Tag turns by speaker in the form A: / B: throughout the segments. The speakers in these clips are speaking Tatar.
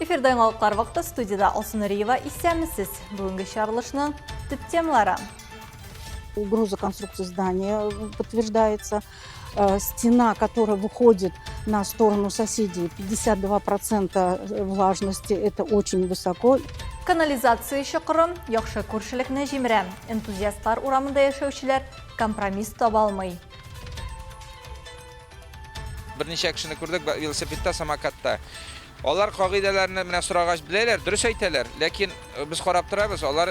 A: Эфирда яңалыклар вакыты студиядә Алсу Нуриева. Исәнмесез. Бүгенге чыгарылышның төп темалары.
B: Угроза конструкции здания подтверждается. Стена, которая выходит на сторону соседей, 52% влажности, это очень высоко.
A: Канализация чокыры яхшы күршелекне җимерә. Энтузиастлар урамында яшәүчеләр компромисс таба алмый.
C: Берничә кешене күрдек велосипедта, самокатта. Алар кагыйдәләрне менә сорагач беләләр, дөрес әйтәләр, ләкин без карап торабыз, алар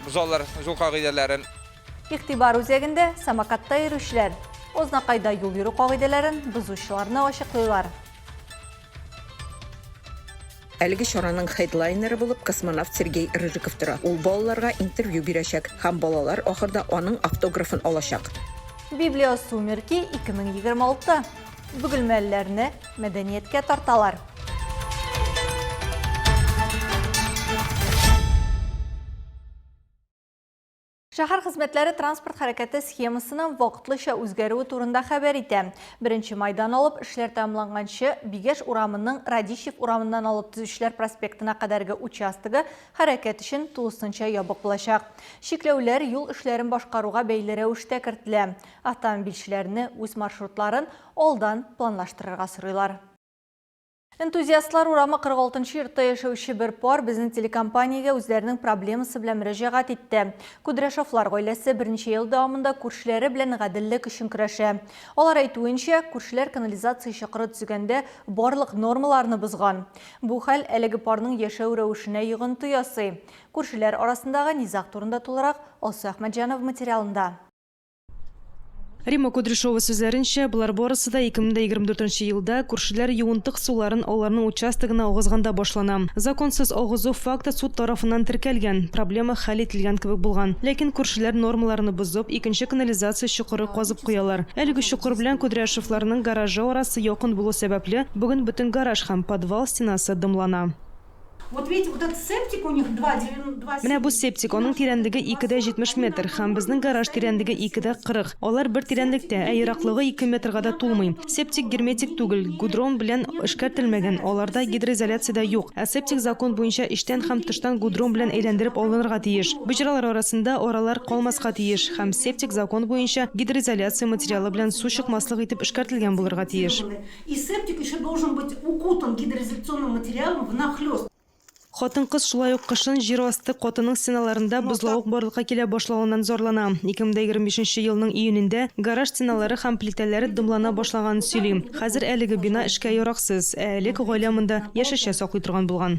C: бозалар юл кагыйдәләрен.
A: Игътибар үзәгендә самокатта йөрүчеләр. Азнакайда юл йөрү кагыйдәләрен бозучыларны ачыклыйлар.
D: Әлеге чараның хедлайнеры булып космонавт Сергей Рыжиков тора. Ул балаларга интервью бирәчәк һәм балалар ахырда аның автографын алачак.
A: Библиосумерки 2026. Бөгелмәлеләрне мәдәнияткә тарталар. Шәһәр хезмәтләре транспорт хәрәкәте схемасының вакытлыча үзгәрүе турында хәбәр итә. Беренче майдан алып, эшләр тәмамланганчы, Бигәш урамының Радищев урамыннан алып Төзүчеләр проспектына кадәрге участогы хәрәкәт өчен тулысынча ябык булачак. Чикләүләр юл эшләрен башкаруга бәйле рәвештә кертелә. Автомобильчеләрне үз маршрутларын алдан планлаштырырга сорыйлар. Энтузиастлар урамы 46 нчы йортта яшәүче бер пар безнең телекомпаниягә үзләренең проблемасы белән мөрәҗәгать итте. Кудряшовлар гаиләсе берничә ел дәвамында күршеләре белән гаделлек өчен көрәшә. Алар әйтүенчә, күршеләр канализация чокыры төзегәндә барлык нормаларны бозган. Бу хәл әлеге парның яшәү рәвешенә йогынты ясый. Күршеләр арасындагы низаг турында тулырак Алсу Әхмәтҗанова материалында.
E: Римма Кудряшова сүзләренчә, болар барысы да 2024 нче елда күршеләр юынтык суларын аларның участогына агызганда башлана. Законсыз агызу факты суд тарафыннан теркәлгән, проблема хәл ителгән кебек булган. Ләкин күршеләр нормаларны бозып, икенче канализация чокыры казып куялар. Әлеге чокыр белән Кудряшовларның гаражы арасы якын булу сәбәпле, бүген бөтен гараж һәм подвал стенасы дымлана.
B: Вот видите, вот этот септик у них 2,2.
E: Менә бу септик, аның тирәнлеге 2,70 метр, һәм безнең гараж тирәнлеге 2,40. Алар бер тирәнлектә, ә ераклыгы 2 метрга да тулмый. Септик герметик түгел, гудрон белән эшкәртелмәгән, аларда гидроизоляция дә юк. Ә септик закон буенча эчтән һәм тыштан гудрон белән әйләндереп алынырга тиеш. Боҗралар арасында аралар калмаска тиеш, һәм септик закон буенча гидроизоляция материалы белән су чыкмаслык итеп эшкәртелгән булырга тиеш.
B: И септик еще должен быть укутан гидроизоляционным материалом внахлёст.
E: Хатын-кыз шулай ук кышын җир асты катының стеналарында бозлавык барлыкка килә башлавыннан зарлана. 2025 нче елның июнендә гараж стеналары һәм плитәләре дымлана башлаганын сөйли. Хәзер әлеге бина эшкә яраксыз, ә элек гаилә монда яшелчә саклый торган булган.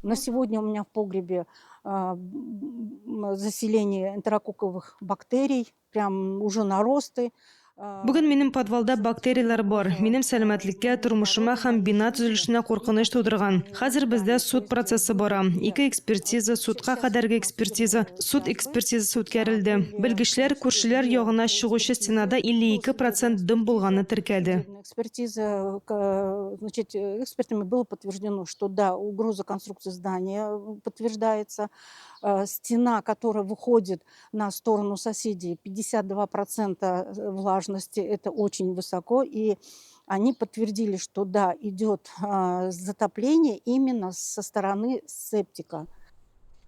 B: На сегодня у меня в погребе заселение энтерококковых бактерий. Прям уже наросты.
E: Бүген минем подвалда бактерияләр бар, минем сәламәтлеккә, тормышыма һәм бина төзелешенә куркыныч тудырган. Хәзер бездә суд процессы бара. Ике экспертиза, судка кадәрге экспертиза, суд экспертизасы үткәрелде. Белгечләр күршеләр ягына чыгучы стенада 52 процент дым булганны теркәде.
B: Экспертиза, значит, экспертами было подтверждено, что да, угроза конструкции здания подтверждается. Стена, которая выходит на сторону соседей 52% влажности, это очень высоко, и они подтвердили, что да, идет затопление именно со стороны септика.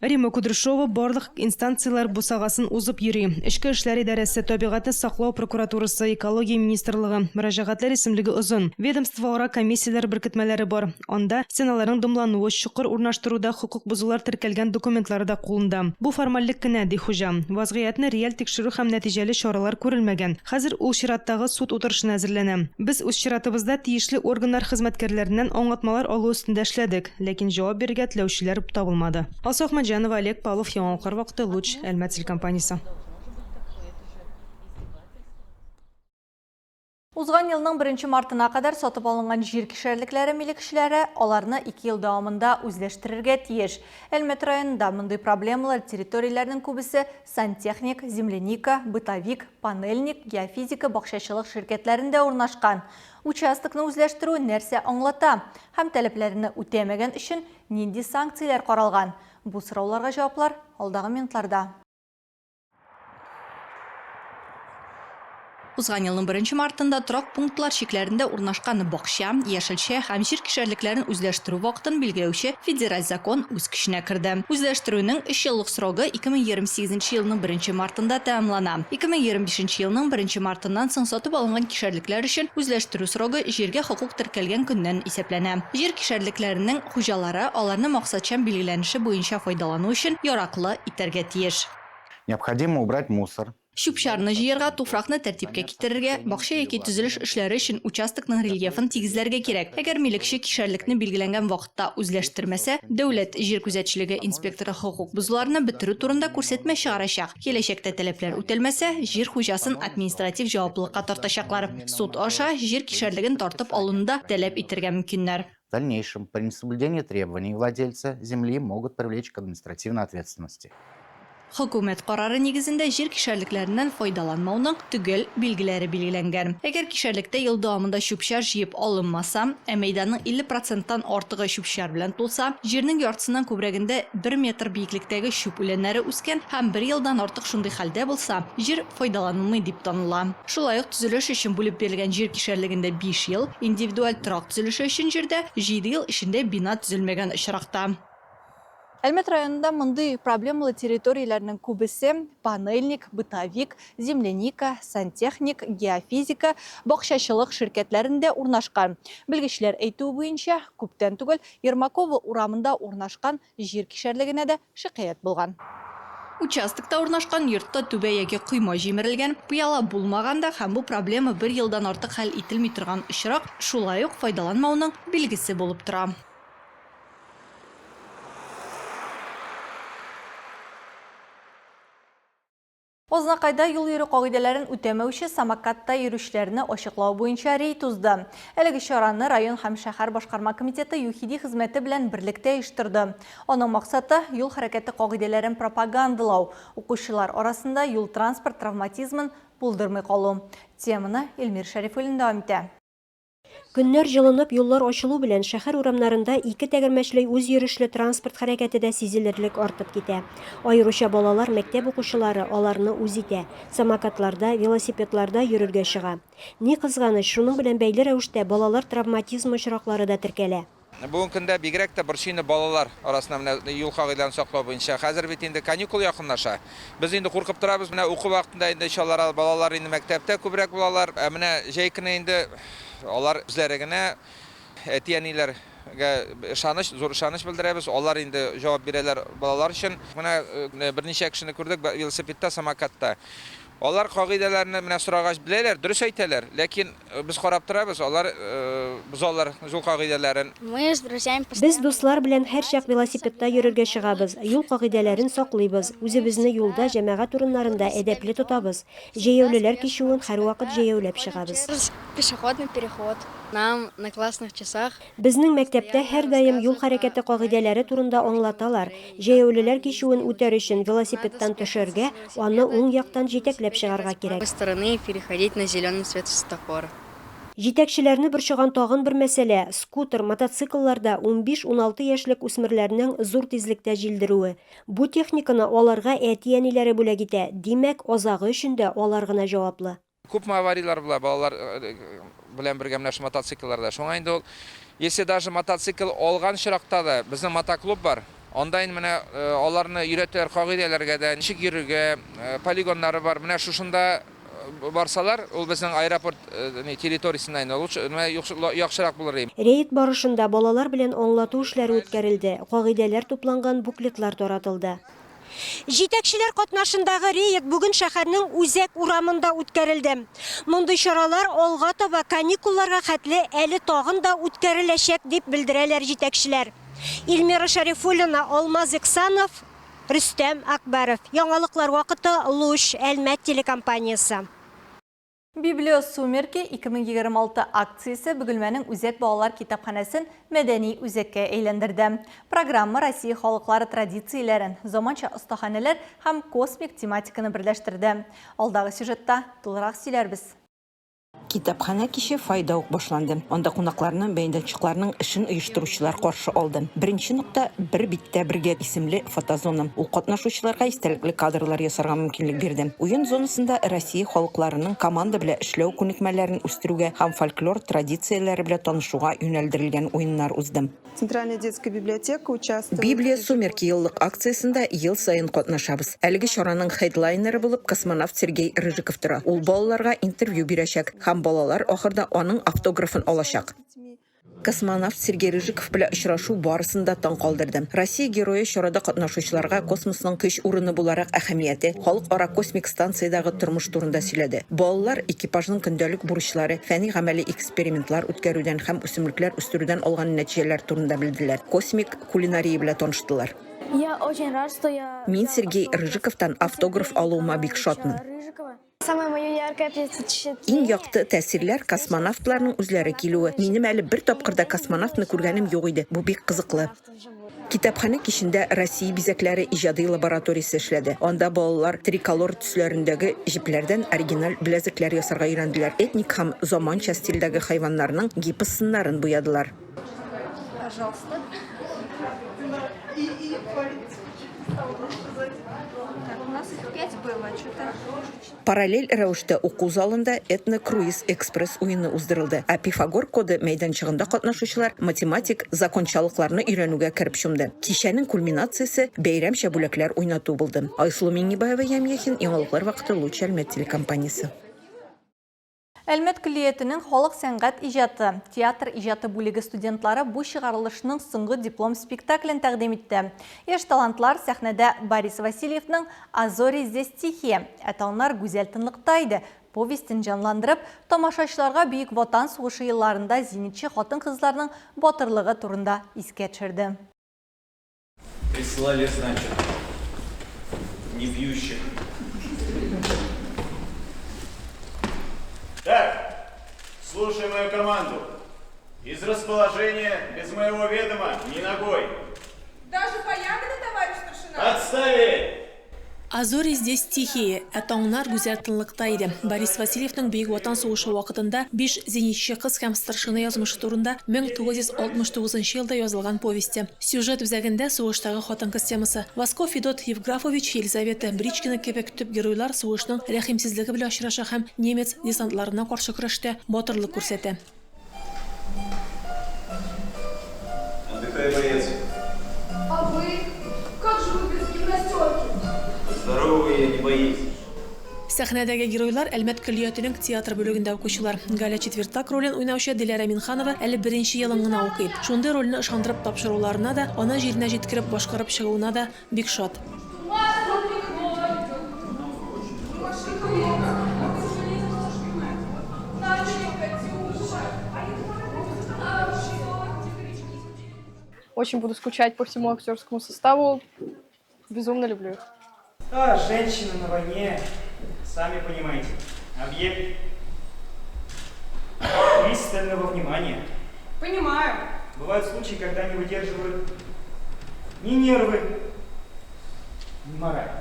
E: Римма Кудряшова барлык инстанцияләр бусагасын узып йөри. Эчке эшләр идарәсе, табигатьне саклау прокуратурасы, экология министрлыгы. Мөрәҗәгатьләр исемлеге озын. Ведомствоара комиссияләр беркетмәләре бар. Анда стеналарның дымлануы, чокыр урнаштыруда хокук бозулар теркәлгән документлары да кулында. Бу формальлек кенә, ди хуҗа. Вазгыятьне реаль тикшерү һәм нәтиҗәле чаралар күрелмәгән. Хәзер ул чираттагы суд утырышына әзерләнә. Без үз чиратыбызда тиешле органнар хезмәткәрләреннән аңлатмалар алу өстендә эшләдек, ләкин җавап бирергә теләүчеләр табылмады. Алсу Әхмәтҗанова, Олег Павлов, Яңалыклар вакыты, Луч, Әлмәт телекомпаниясе.
A: Узган елның беренче мартына кадәр сатып алынган җир кишәрлекләре милекчеләре аларны ике ел дәвамында үзләштерергә тиеш. Әлмәт районында мондый проблемалы территорияләрнең күбесе Сантехник, Земляника, Бытовик, Панельник, Геофизика бакчачылык ширкәтләрендә урнашкан. Участокны үзләштерү нәрсә аңлата һәм таләпләрне үтәмәгән өчен нинди санкцияләр каралган? Бу сорауларга җаваплар алдагы минутларда. Узган елның беренче мартында торак пунктлар чикләрендә урнашкан бакча, яшелчә һәм җир кишәрлекләрен үзләштерү вакытын билгеләүче федераль закон үз көченә керде. Үзләштерүнең өч еллык срогы 2028 нче елның беренче мартында тәмамлана. 2025 нче елның беренче мартыннан соң сатып алынган кишәрлекләр өчен үзләштерү срогы җиргә хокук теркәлгән көннән исәпләнә. Җир кишәрлекләренең хуҗалары аларны максатчан билгеләнеше буенча файдалану өчен яраклы итәргә тиеш.
F: Необходимо убрать мусор.
A: Чүп-чарны җыярга, туфракны тәртипкә китерергә, бакча яки төзелеш эшләре өчен участокның рельефын тигезләргә кирәк. Әгәр милекче кишәрлекне билгеләнгән вакытта үзләштермәсә, дәүләт җир күзәтчелеге инспекторы хокук бозуларны бетерү турында күрсәтмә чыгарачак. Киләчәктә таләпләр үтәлмәсә, җир хуҗасын административ җаваплылыкка тартачаклар. Суд аша җир кишәрлеген тартып алуны да таләп итәргә мөмкиннәр.
F: В дальнейшем при несоблюдении требований владельца земли могут привлечь к административной ответственности.
A: Хөкүмәт карары нигезендә җир кишәрлекләреннән файдаланмауның төгәл билгеләре билгеләнгән. Әгәр кишәрлектә ел дәвамында чүп-чар җыеп алынмаса, ә мәйданның 50 проценттан артыгы чүп-чар белән тулса, җирнең яртысыннан күбрәгендә бер метр биеклектәге чүп үләннәре үскән һәм бер елдан артык шундый хәлдә булса, җир файдаланылмый дип таныла. Шулай ук төзелеш өчен бүлеп бирелгән җир кишәрлегендә биш ел, индивидуаль торак төзелеше өчен җирдә җиде ел эчендә бина төзелмәгән очракта. Әлмәт районында мондый проблемалы территорияләрнең күбесе, Панельник, Бытовик, Земляника, Сантехник, Геофизика, бакчачылык ширкәтләрендә урнашкан. Белгечләр әйтүе буенча, күптән түгел Ермакова урамында урнашкан җир кишәрлегенә дә шикаять булган. Участокта урнашкан йортта түбә яки койма җимерелгән, пыяла булмаганда һәм бу проблема бер елдан артык хәл ителми торган очрак шулай ук файдаланмауның билгесе булып тора. Азнакайда юл йөрү кагыйдәләрен үтәмәүче самокатта йөрүчеләрне ачыклау буенча рейд узды. Әлеге чараны район һәм шәһәр башкарма комитеты ЮХИДИ хезмәте белән берлектә оештырды. Аның максаты, юл хәрәкәте кагыйдәләрен пропагандалау, укучылар арасында юл-транспорт травматизмын булдырмый калу. Теманы Эльмир Шәрифуллин дәвам итә.
G: Көннәр җылынып, юллар ачылу белән шәһәр урамнарында ике тәгәрмәчле үзйөрешле транспорт хәрәкәте дә сизелерлек артып китә. Аеруча балалар, мәктәп укучылары аларны үз итә, самокатларда, велосипедларда йөрергә чыга. Ни кызганыч, шуның белән бәйле рәвештә балалар травматизмы очраклары да теркәлә.
C: Бүгенге көндә бигрәк тә борчый инде балалар арасында менә юл кагыйдәләрен саклау буенча. Хәзер бит инде каникул якынлаша. Без инде куркып торабыз, менә уку вакытында инде чаллар, балалар инде мәктәптә күбрәк булалар. Ә менә җәй көне инде алар үзләре генә, әти-әниләргә ышаныч, зур ышаныч белдерәбез. Алар инде җавап бирәләр балалар өчен. Менә берничә кешене күрдек велосипедта, самокатта. Алар кагыйдәләрне менә сорагач беләләр, дөрес әйтәләр, ләкин без карап торабыз, алар бозалар юл кагыйдәләрен. Мы с
G: друзьями Без дуслар белән һәрчак велосипедта йөрергә чыгабыз, юл кагыйдәләрен саклыйбыз, үзебезне юлда, җәмәгать урыннарында әдәпле тотабыз, җәяүлеләр кичүен һәрвакыт җәяүләп чыгабыз.
H: Пешеходный переход. Нам на классных часах
G: Безнең мәктәптә һәрдаим юл хәрәкәте кагыйдәләре турында аңлаталар, җәяүлеләр кичүен үтәр өчен велосипедтан төшәргә, аны уң яктан җитәкләп чыгарга кирәк. Җитәкчеләрне борчыган тагын бер мәсьәлә, скутер, мотоциклларда унбиш-уналты яшьлек үсмерләрнең зур тизлектә җилдерүе. Бу техниканы аларга әти-әниләре бүләк итә, димәк, азагы өчен дә алар гына җаваплы.
C: Күпме аварияләр була балалар белән бергә менә шул мотоциклларда. Шуңа инде ул, если даже мотоцикл алган очракта да, безнең мотоклуб бар, анда инде менә аларны өйрәтәләр кагыйдәләргә дә, ничек йөрергә, полигоннары бар. Менә шушында барсалар, ул безнең аэропорт территориясендә инде лучше, менә яхшырак булыр иде.
G: Рейд барышында балалар белән аңлату эшләре үткәрелде, кагыйдәләр тупланган буклетлар таратылды. Җитәкчеләр катнашындагы рейд бүген шәһәрнең үзәк урамында үткәрелде. Мондый чаралар алга таба каникулларга хәтле әле тагын да үткәреләчәк, дип белдерәләр җитәкчеләр. Эльмира Шәрифуллина, Алмаз Иксанов, Рөстәм Акбәров. Яңалыклар вакыты, Луч, Әлмәт телекомпаниясе.
A: Библиосумерки 2026 акциясе Бөгелмәнең үзәк балалар китапханәсен мәдәни үзәккә әйләндерде. Программа Россия халыклары традицияләрен, заманча остаханәләр һәм космик тематиканы берләштерде. Алдагы сюжетта тулырак сөйләрбез.
D: Китапханә киче фойеда ук башланды. Анда кунакларны мәйданчыкларның эшен оештыручылар каршы алды. Беренче нокта, Бер биттә бергә исемле фотозона. Ул катнашучыларга истәлекле кадрлар ясарга мөмкинлек бирде. Уен зонасында Россия халыкларының команда белән эшләү күнекмәләрен үстерүгә һәм фольклор традицияләре белән танышуга юнәлдерелгән уеннар узды.
I: Центральная детская библиотека участвует.
D: Библия Сумерки еллык акциясендә ел саен катнашабыз. Әлеге чараның хедлайнеры булып космонавт Сергей Рыжиков тора. Ул балаларга интервью бирәчәк һәм балалар ахырда аның автографын алачак. Космонавт Сергей Рыжиков белән очрашу барысын да таң калдырды. Россия Герое чарада катнашучыларга космосның көч урыны буларак әһәмияте, халыкара космик станциядәге тормыш турында сөйләде. Балалар экипажның көндәлек бурычлары, фәнни-гамәли экспериментлар үткәрүдән һәм үсемлекләр үстерүдән алган нәтиҗәләр турында белделәр, космик кулинария белән таныштылар.
J: Я очень рад, что я
D: Мин Сергей Рыжиковтан автограф алуыма бик шатмын.
J: Самое мое яркое впечатление.
D: Иң якты тәэсирләр, космонавтларның үзләре килүе. Минем әле бер тапкыр да космонавтны күргәнем юк иде, бу бик кызыклы. Китапханә кичендә Россия бизәкләре иҗади лабораториясе эшләде. Анда балалар триколор төсләрендәге җепләрдән оригиналь беләзекләр ясарга өйрәнделәр, этник һәм заманча стильдәге хайваннарның гипс сыннарын буядылар.
A: Пожалуйста.
D: Параллель рәвештә уку залында Этно-круиз экспресс уены уздырылды, ә Пифагор коды мәйданчыгында катнашучылар математик закончалыкларны өйрәнүгә кереп чумды. Кичәнең кульминациясе бәйрәмчә бүләкләр уйнату булды. Айсылу Миңнебаева, Ямь Яхин, Яңалыклар вакыты, Луч Әлмәт телекомпаниясе.
A: Әлмәт көллиятенең халык сәнгать иҗаты, театр иҗаты бүлеге студентлары бу чыгарылышның соңгы диплом спектаклен тәкъдим итте. Яшь талантлар сәхнәдә Борис Васильевның А зори здесь тихие, ә таңнар гүзәл тынлыкта иде повестен җанландырып, тамашачыларга Бөек Ватан сугышы елларында зенитчы хатын-кызларның батырлыгы турында искә төшерде.
K: Прислали, значит, не пьющих.
L: Так, слушай мою команду. Из расположения без моего ведома ни ногой.
M: Даже по ягоды, товарищ старшина?
L: Отставить!
N: А зори здесь тихие, ә таңнар гүзәл тынлыкта иде. Борис Васильевның Бөек Ватан сугышы вакытында биш зенитчы кыз һәм старшина язмышы турында 1969 елда язылган повесте. Сюжет үзәгендә сугыштагы хатын-кыз темасы. Васков Федот Евграфович, Елизавета Бричкина кебек төп геройлар сугышның рәхимсезлеге белән очраша һәм немец десантларына каршы көрәштә батырлык күрсәтә.
K: Отдыхай, боец.
M: А вы? Как же вы без гимнастерки?
K: Здоровый я, не боись.
N: Сәхнәдәге геройлар Әлмәт көллиятенең театр бүлегендә укучылар. Галя Четвертак ролен уйнаучы Диләрә Минханова әле беренче елын гына укый. Шундый рольне ышандырып тапшыруларына да, аны җиренә җиткереп башкарып чыгуына да бик шат.
O: Очень буду скучать по всему актерскому составу. Безумно люблю их.
P: А, женщины на войне, сами понимаете, объект пристального внимания.
M: Понимаю.
P: Бывают случаи, когда не выдерживают ни нервы, ни мораль.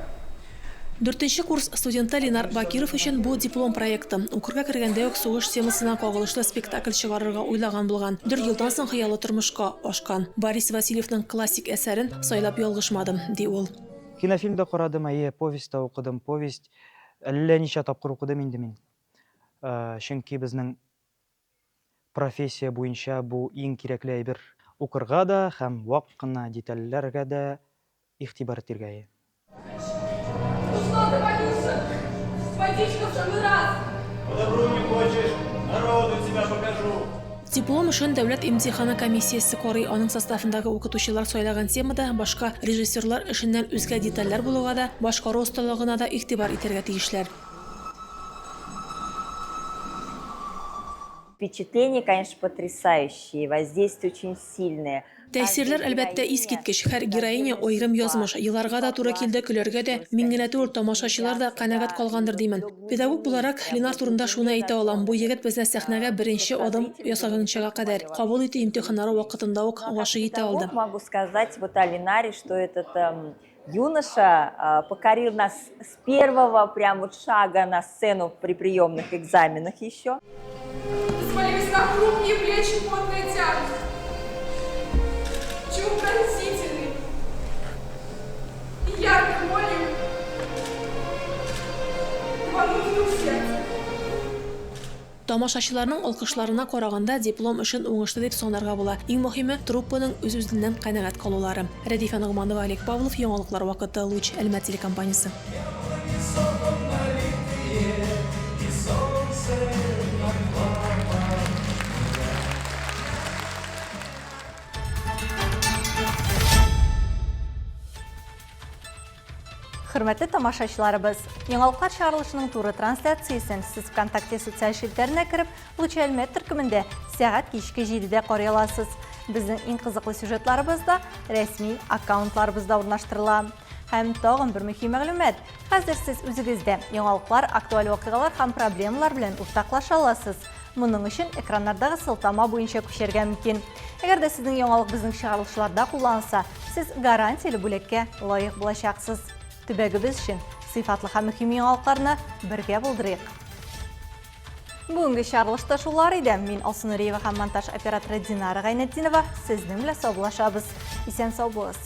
N: Дүртенче курс студенты Ленар Бакиров өчен бу диплом проекты. Укырга кергәндә үк сугыш темасына кагылышлы спектакль чыгарырга уйлаган булган. Дүрт елдан соң хыялы тормышка ашкан. Борис Васильевның классик әсәрен сайлап ялгышмадым, ди ул.
P: Кинофильм да карадым, әйе, повесть та укыдым. Повесть әллә ничә тапкыр укыдым инде мин. Чөнки безнең профессия буенча бу иң кирәкле әйбер. Укырга да һәм вак кына детальләргә дә игътибар итергә.
M: Ну что ты боишься? Водичка в самый раз!
L: По добру не хочешь, народу тебя покажу.
N: Диплом эшен дәүләт имтиханы комиссиясе карый, аның составындагы укытучылар сайлаган тема да, башка режиссерлар эшеннән үзгә детальләр булуга да, башкару осталыгына да игътибар итәргә тиешләр.
Q: Впечатления, конечно, потрясающие, воздействие очень сильное.
N: Тәэсирләр, әлбәттә, искиткеч. Һәр героиня, аерым язмыш. Еларга да туры килде, көләргә дә. Мин генә түгел, тамашачылар да канәгать калгандыр димен. Педагог буларак, Ленар турында шуны әйтә алам, бу егет безне сәхнәгә беренче адым ясаганчыга кадәр, кабул итү имтиханнары вакытында ук гашыйк итә алды.
Q: Могу сказать вот о Ленаре, что этот Юноша покорил нас с первого прям вот шага на сцену при приемных экзаменах еще.
M: Свалились на хрупкие плечи потная тяжесть. Чего пронзительный и яркой молью рванул вдруг сердце.
N: Тамашачыларның алкышларына караганда, диплом эшен уңышлы дип санарга була. Иң мөһиме, труппаның үз-үзеннән канәгать калулары. Рәдифә Ногманова, Олег Павлов, Яңалыклар вакыты, Луч, Әлмәт телекомпаниясе.
A: Хөрмәтле тамашачыларыбыз, яңалыклар чыгарылышының туры трансляциясен сез ВКонтакте социаль челтәренә кереп, Луч Әлмәт төркемендә сәгать кичке 7-дә карый аласыз. Безнең иң кызыклы сюжетларыбыз да рәсми аккаунтларыбызда урнаштырыла. Һәм тагын бер мөһим мәгълүмат. Хәзер сез үзегез дә яңалыклар, актуаль вакыйгалар һәм проблемалар белән уртаклаша аласыз. Моның өчен экраннардагы сылтама буенча күчәргә мөмкин. Әгәр дә сезнең яңалык безнең чыгарылышларда кулланылса, сез гарантияле бүләккә лаек булачаксыз. Төбәгебез өчен сыйфатлы һәм мөһим яңалыкларны бергә булдырыйк. Бүгенге чыгарылышта шулар иде. Мин Алсу Нуриева һәм монтаж операторы Динара Гайнетдинова сезнең белән саубуллашабыз. Исән сау булыгыз.